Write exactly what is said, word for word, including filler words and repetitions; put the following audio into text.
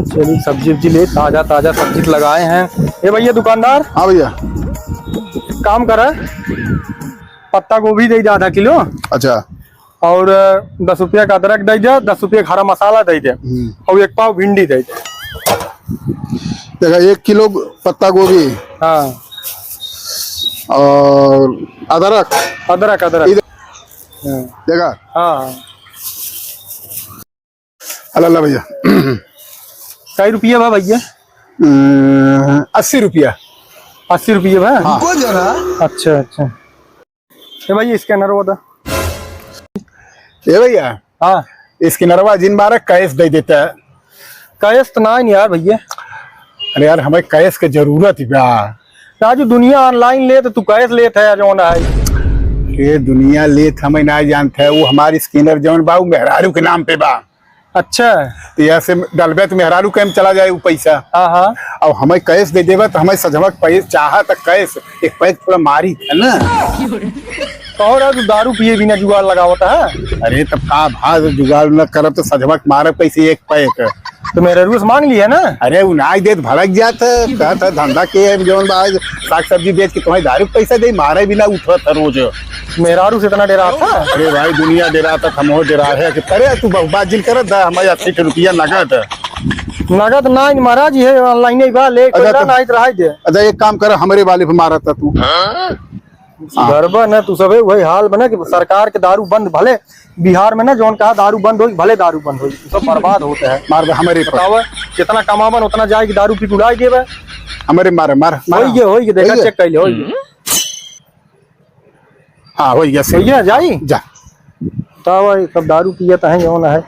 चलिए, सब्जी उब्जी ले, ताजा ताजा सब्जी तो लगाए हैं। ए भैया दुकानदार, हाँ भैया। काम करा, पत्ता गोभी दे दे आधा किलो। अच्छा। और दस रुपया का अदरक दे दे, दस रुपया का हरा मसाला दे दे, हम्म। और एक पाव भिंडी दे दे। देखा, एक किलो पत्ता गोभी। हाँ। और अदरक। अदरक, अदरक। इधर। हाँ। देखा। हाँ, हाँ। अल्लाह, अल्लाह भैया। कई रुपया बा भैया? अम, अस्सी रुपया। अस्सी रुपया बा? हाँ। रुको जरा। अच्छा, अच्छा। ए भैया, scanner वो दा। ए भैया। हाँ। Scannerवा जिन मारा, cash दे देता है। Cash तो ना है यार भैया। अरे यार, हमें cash के जरूरत ही बा। राजू, दुनिया online लेत, तू cash लेत है, जौन है। ये दुनिया लेत हमें ना जानत है, वो हमार scanner जौन बा, वो मेहरारू के नाम पे बा। अच्छा। तो यहाँ से डलबे तो मेहरारू के में चला जाए वो पैसा। हाँ, हाँ। अब हमें cash दे देबे तो हमें सजवा के पैसा चाहा तो cash, एक पैक थोड़ा मारी है ना। कहो रहा तू दारू पिए बिना जुगाड़ लगावत है? अरे तब का भाव जुगाड़ न करब तो सजवा के मारब कैसे एक पैक? तो मेहरारू से मांग लिया ना। अरे उ नाई देत भड़क जात है, कहत है धंधा के है जौन बा, साग सब्जी बेच के तुम्हें दारू के पैसा दे, मारे बिना उठत है रोज। मेहरारू से इतना डेरात है? अरे भाई दुनिया डेरात है, हमहू डेरा है कि अरे तू बहु-, बात जिन करत दा, हमारे अस्सी रुपया नगद। नगद ना महाराज, ये online ही बा, ले कोई अच्छा, ना, तो नहीं तो रह दे। अच्छा एक काम कर, हमरे वाले पे मारत है तू। हाँ। सुधरबा न तू सबे, वही हाल बना कि सरकार के दारू बंद, भले बिहार में ना जौन कहा दारू बंद होई, भले दारू बंद होई, तू सब बर्बाद होत है। मार दे हमरे पर। बतावा, जितना कमावन उतना जाए कि दारू पी के उड़ाई देबे। हमरे मार, मार, मार। होई गे, होई गे, देखा होई गे। Check कर ले, होई गे। हाँ, होई गे, सही। होई गे, जाई? जा। बतावा, ये सब दारू पियत है, जौन है।